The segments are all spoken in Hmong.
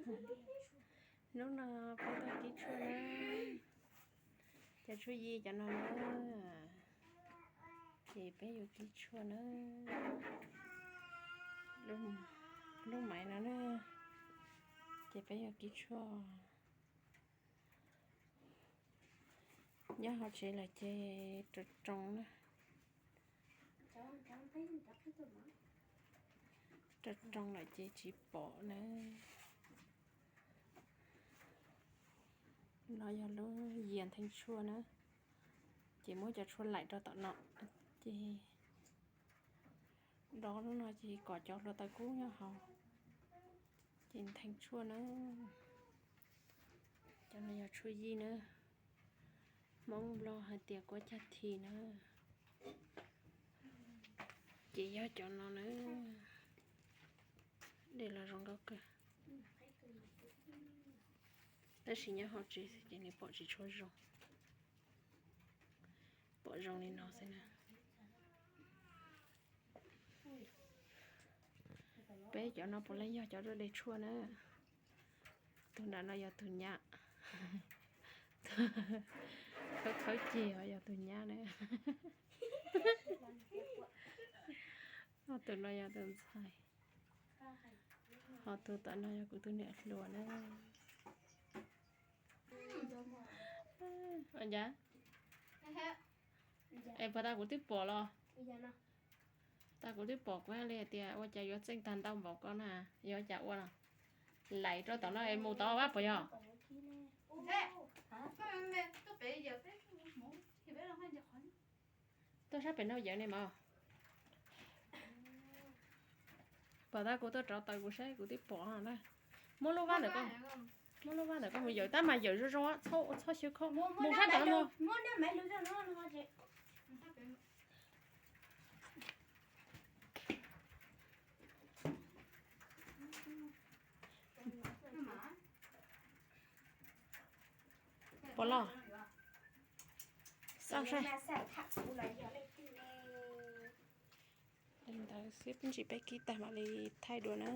Hnub no peb tuaj kib tshuaj na, cov tshuaj yij cov no na, ces peb yuav kib tshuaj na. Lub maiv no na, ces peb yuav kib tshuaj. Nyob hauv tsev lawm ces rau rau na. Rau rau lawm ces tsis pom na. No yog lub yias ntheej tshuaj na, ces muab cov tshuaj laim rau tom no, ces dob lub no ces kom cov hluav taws kub nyob hauv, ces ntheej tshuaj na. Cov no yog tshuaj yij na, Hmoob Nplog hais tias kuab cag thi na. Ces yog cov no na, de los zoo nkauj kawg. Tab sis nyob hauv tsev ces nws pom tsis tshua zoo, pom zoo li no xwb na. Peb cov no puav leej yog cov de tshuaj na. Tus nram no yog tus nyab, khawb khawb ceg os, yog tus nyab na. Tus no yog tus ntxhais, ho tus tom no yog kuv tus niam hluas na. Es puas tas kuv twb pom los? Tas kuv twb pom kuv hais li hais tias ua cas yuav txeej tag ntau npaum ko na, yog cas ua no? Laim rau tom no es mus tod vaj puas yog? Tuaj sab pem no yawm ne mog. Pom tas kuv tuaj rov taws kuv saib kuv twb pom na. Muab lub vab ntawm ko, muab lub vab ntawm ko mus yawm tab mas yawm zoo zoo, txhob xyaw khob. Mus sab tom no. Pom los? Xauj saib. Li ntawd xwb, ib ntsis peb kib tag mam li thaij dua na.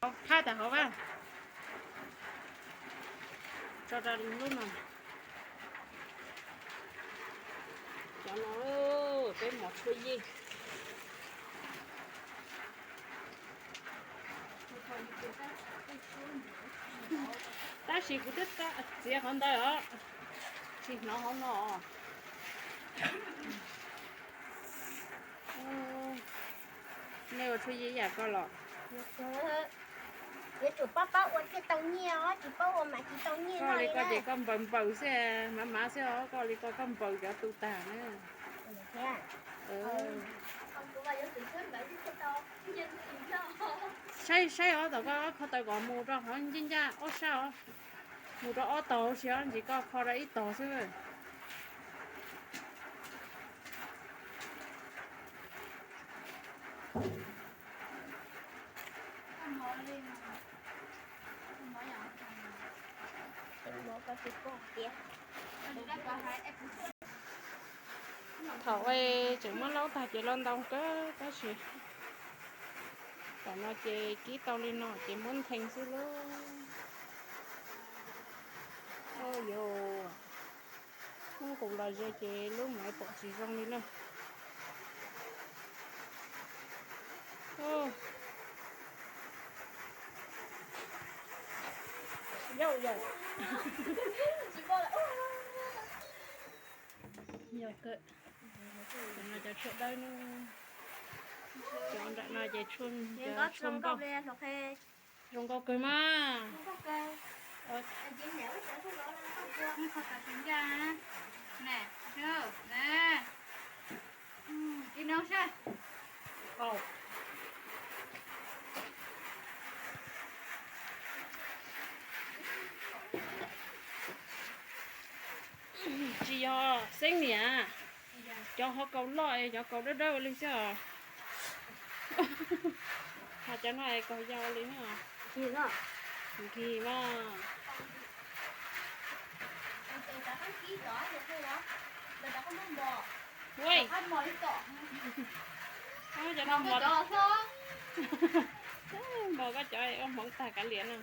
Phab tas hauv vaj, tso rau lub no. Cov no peb mov tshuaj yij. Tab sis kuv twb txiav qhov ntawd os, tsis hnov hauv no. Nej ua tshuaj yij yam koj los? Yuav tsum paub paub ua thiaj tau nyiaj os, tsis paub ua mas tsis tau nyiaj. Koj li koj ces koj npaws npaws xwb, mav mav xwb os, koj li koj koj npaws cov tu tag na. Saib saib os, tom koj ob kho taws kom mus rau qhov ncaj ncaj ob sab os, mus rau ob tog huv si os, ntsis koj kho rau ib tog xwb. Thaum ua tseem muab laub tag ces los ntau kawg tab sis tam no ces kib tau li no ces muab ntheej xwb lauj. Yog muab nqus los ze ces lub maiv pom tsis zoo li na. Yog kawg, no cov tshuaj dawb no, cov nram no ces tshuaj, tshuaj nkauj. Zoo nkauj kawg mas. Tsis yog xeeb niam, cov hauv kaus loj es cov kaus dawb dawb ua li xwb os. Ho cov no es kaus yau ua li na. Nkig mas. Ua, cov no npog, npog Koj cov ua hmoov tag kav liam no.